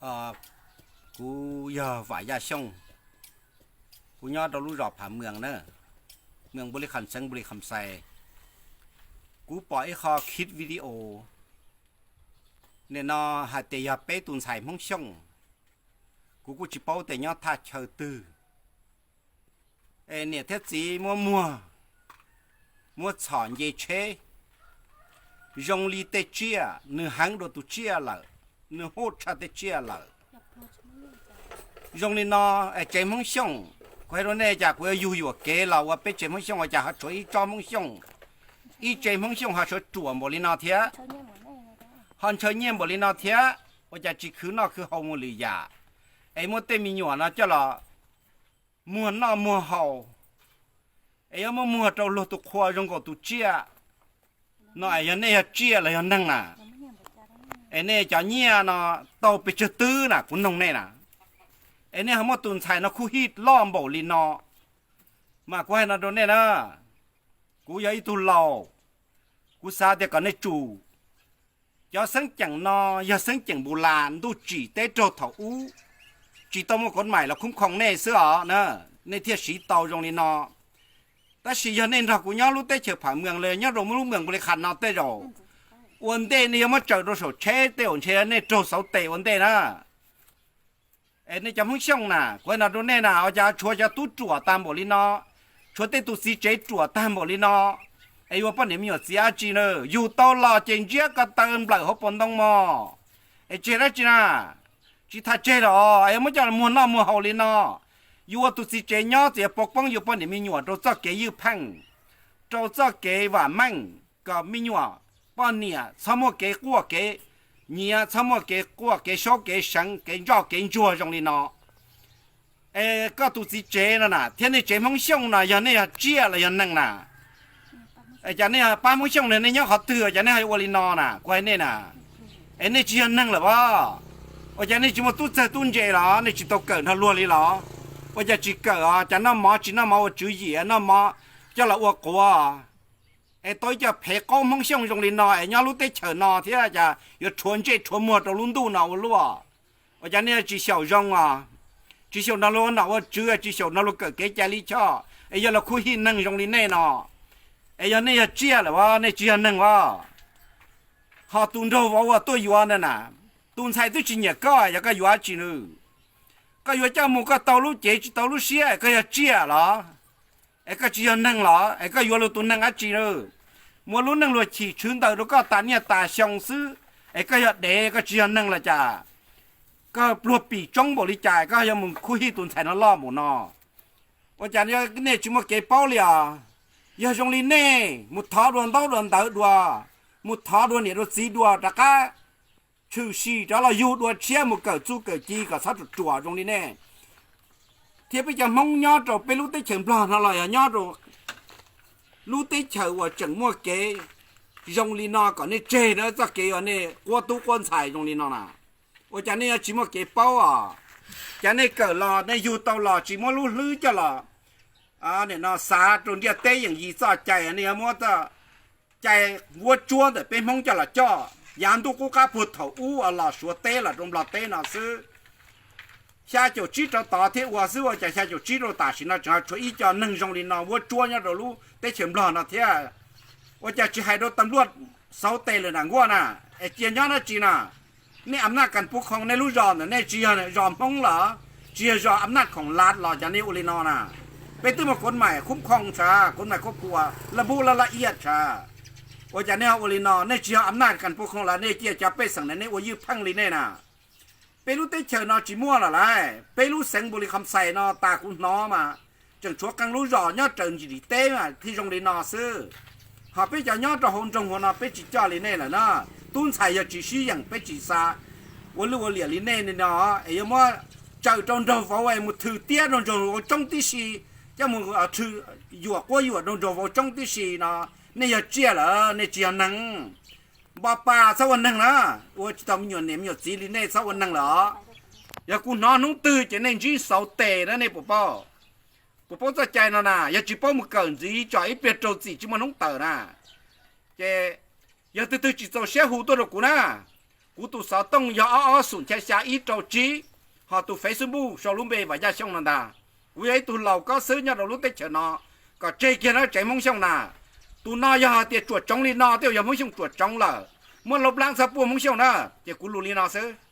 Kuv yog Vam Yaj Xyooj, kuv nyob rau lub zos Phav Mws na, moos Npu Li Kham, xeev Npu Li Kham Xais. Kuv pom ib qho khib video, nim no hais tias yog peb tus ntxhais Hmoob Xyooj, kuv kuj tsis paub tias nyob thaj chaw twg, es niam thiab txiv muab muag, muab txhom nce tsheb, zoo li tej tsiaj, nws heev dua tus tsiaj lawm, nws huj tshaj tej tsiaj lawm. Zoo li no, es tsev Hmoob Xyooj, kuv hais rau nej, cas kuv yuav yug yuam kev los ua peb tsev Hmoob Xyooj ua cas ho tshuav ib tsob Hmoob Xyooj, ib tsev Hmoob Xyooj ho sawv ruam npaum li no thiab, ho ntshaw nyiaj npaum li no thiab, ua cas tsis khwv noj khwv haus mus lwm yam, es muab tej me nyuam no coj los muag noj muag haus, es yuav muab muag rau luag tus qhua zoo nkaus tus tsiaj no, es yog nej yog tsiaj los yog neeg na? Es nej cov nyiaj no tau pes tsawg twb na, kuv noog nej na? Es nej ho muab tus ntxhais no khuj hij loj npaum li no, mas kuv hais no rau nej na, kuv yog ib tug laus, kuv xav tias kom nej tsum. Cov xeeb ceem no yog xeeb ceem npus las ntuj tsim teb raug thaum ub, tsis tau muaj kov maim los khoob khoo nej xwb os na, nej thiaj siv tau zoo li no. Tab sis yog nej nrog kuv nyob lub teb chaws Phav Mws los nyob rau lub moos Npu Li Kham no tej zaum, ua ntej nej yuav muab tsaws rau saum tsheb tej zaum ntshe nej raug xauv tes ua ntej na. Es nej cov Hmoob Xyooj na, kuv hais no rau nej na, ua cas tshuav cov tub ruam tag npaum li no, tshuav tej tus txiv tsev ruam tag npaum li no, es yuav poj niam me nyuam txiv dab tsi na? Yug tau los ces ntsiab ko taw nplawm hauv paus ntoo mog. Es tseg dab tsi na? Tsis tham tseg los es yuav muab coj los muag noj muag haus li no. Yus ua tus txiv tsev nyob txiv pov poob yus poj niam me nyuam rau txoj kev ywj pheej, rau txoj kev vam meej, kom me nyuam poj niam txhob muaj kev quaj kev nyiav, txhob muaj kev quaj kev saub kev seev, kev ntsoj kev ntsuag zoo li no. Es koj tus txiv tsev no na thiab nej tsev Hmoob Xyooj no yog nej yog tsiaj los yog neeg na? Es cas nej pab Hmoob Xyooj no nej nyob qhov twg cas nej ho ua li no na? Kuv hais nej na, es nej tsis yog neeg lawm as? Ua cas nej tsis muaj tub txawg tub ntse los nej tsis tau kawm nrog luag li los? Ua cas tsis kawm os? Cas noj mov tsis noj mov ua tswv yim, noj mov coj los ua quav, es tau ib co phev qaub Hmoob Xyooj zoo li no es nyob lub teb chaws no thiab cas yuav rhuav ntsej rhuav muag rau lub ntuj no ua luaj? Ua cas nej tsis xyaum zoo os? Tsis xyaum nrog luag ua nom ua tswv, tsis xyaum nrog luag kawm kev cai lij choj, es yog los khuv hij neeg zoo li nej no. Es yog nej yog tsiaj lawm as, nej tsis yog neeg as? Ho tus nraug vauv uas tuaj yuav na, tus ntxhais twb tsis nyiam koj, yog koj yuav dab tsi nws? Koj yuav coj mus koj tau lub cev tsis tau lub siab, koj yog tsiaj los? Es koj tsis yog neeg los? Es koj yuav luag tus neeg dab tsi na? Muaj lub neej luag chim tshwv ntawm rau koj tas niaj tas xyoo xwb, es koj yog dev, koj tsis yog neeg los cas? Koj pluag pim tsoob npaum li cas koj yuav mus khuv hij tus ntxhais no loj npaum no? Ua cas nej tsis muaj kev paub li os? Yog zoo li nej mus thov dua ntaub dua ntawv dua, mus thov dua niam dua txiv dua rov qab tshwm sim rov los yug dua tshiab mus kawm txuj kawm ci kom txhob ruam ruam zoo li nej. Thiab peb cov Hmoob nyob rau peb lub teb chaws Nplog no los yog nyob rau lub teb chaws uas tseem muaj kev zoo li no kom nej tseg na, txoj kev uas nej quab tub quab ntxhais zoo li no na. Ua cas nej yuav tsis muaj kev paub os? Cas nej kawm los nej yug tau los tsis muab lub hlwb coj los, nim no xav rau ntiaj teb yeem yis txoj cai, nej yuav muab txoj cai vuab tsuab ntawm peb Hmoob coj los coj. Yav ntuj qub qab puag thaum ub los Suav teb los rau Nplog teb no xwb, xya caum tsib rau tod thiab ua xwb, ua cas xya caum tsib rau tam sim no tseem ho tshuav ib co neeg zoo li no vuab tsuab nyob rau lub teb chaws Nplog no thiab? Ua cas tsis hais rau tas luaj xauv tes lawm na, nkuaj na? Es cia nyob dab tsi na? Nej a naj kas pub khoo nej lub zos ntawm nej tsis yog zos Hmoob los? Tsis yog zos a naj khoom lav los cas nej ua li no na? Peb twb muaj kov maim khub khoo tshaj, kov maim khuab puas laj npub laj laj iab tshaj, ua cas nej ua li no? Nej tsis yog a naj kas pub khoo los nej cia cov pej xeem ntawm nej ua ywj pheej li nej na? Peb lub teb chaws no tsis muaj lawm lauj. Peb lub xeev Npu Li Kham Xais no tas kuv hnov mas tseem tshuav qee lub zos nyob raws ntsis teb mas thiaj zoo li no xwb. Ho peb cov nyob rau hauv nroog hauv no peb tsis coj li nej lawm na. Tub ntxhais yog tsis sib yeem peb tsis xa ua luj ua liam li nej li no, es yuav muab tsaws rau nraug vauv es mus thwm tiab rau nraug vauv tsoob tib si, coj mus yuam quab yuam rau nraug vauv tsoob tib si no. Nej yog tsiaj lawm, nej tsis yog neeg. Npo pa txhob ua neeg na, ua tsis tau me nyuam niam me nyuam txiv li nej txhob ua neeg lawm. Yog kuv hnov hnub twg ces nej ntsib xauv tes na, nej puas paub? Puas paub txoj cai no na? Yog tsis paub mus kawm ntxiv tso, ib pliag raug txim tsis muaj hnub tawm na. Ces yog twg twg tsis txaus siab hu tuaj rau kuv na, Kuv tus xov tooj yog ob ob xoom xya xya ib rau tsib, ho tus Facebook sau lub npe Vam Yaj Xyooj no ntag. Kuv yog ib tug laus kob xwb nyob rau lub teb chaws no, kom tseg kiag no tsev Hmoob Xyooj na. Tus no yog hais tias tsuam tsoov li no twb yog Hmoob Xyooj tsuam tsoov lawm, muab lub plab txhob puaj Hmoob Xyooj na. Ces kuv lus li no xwb.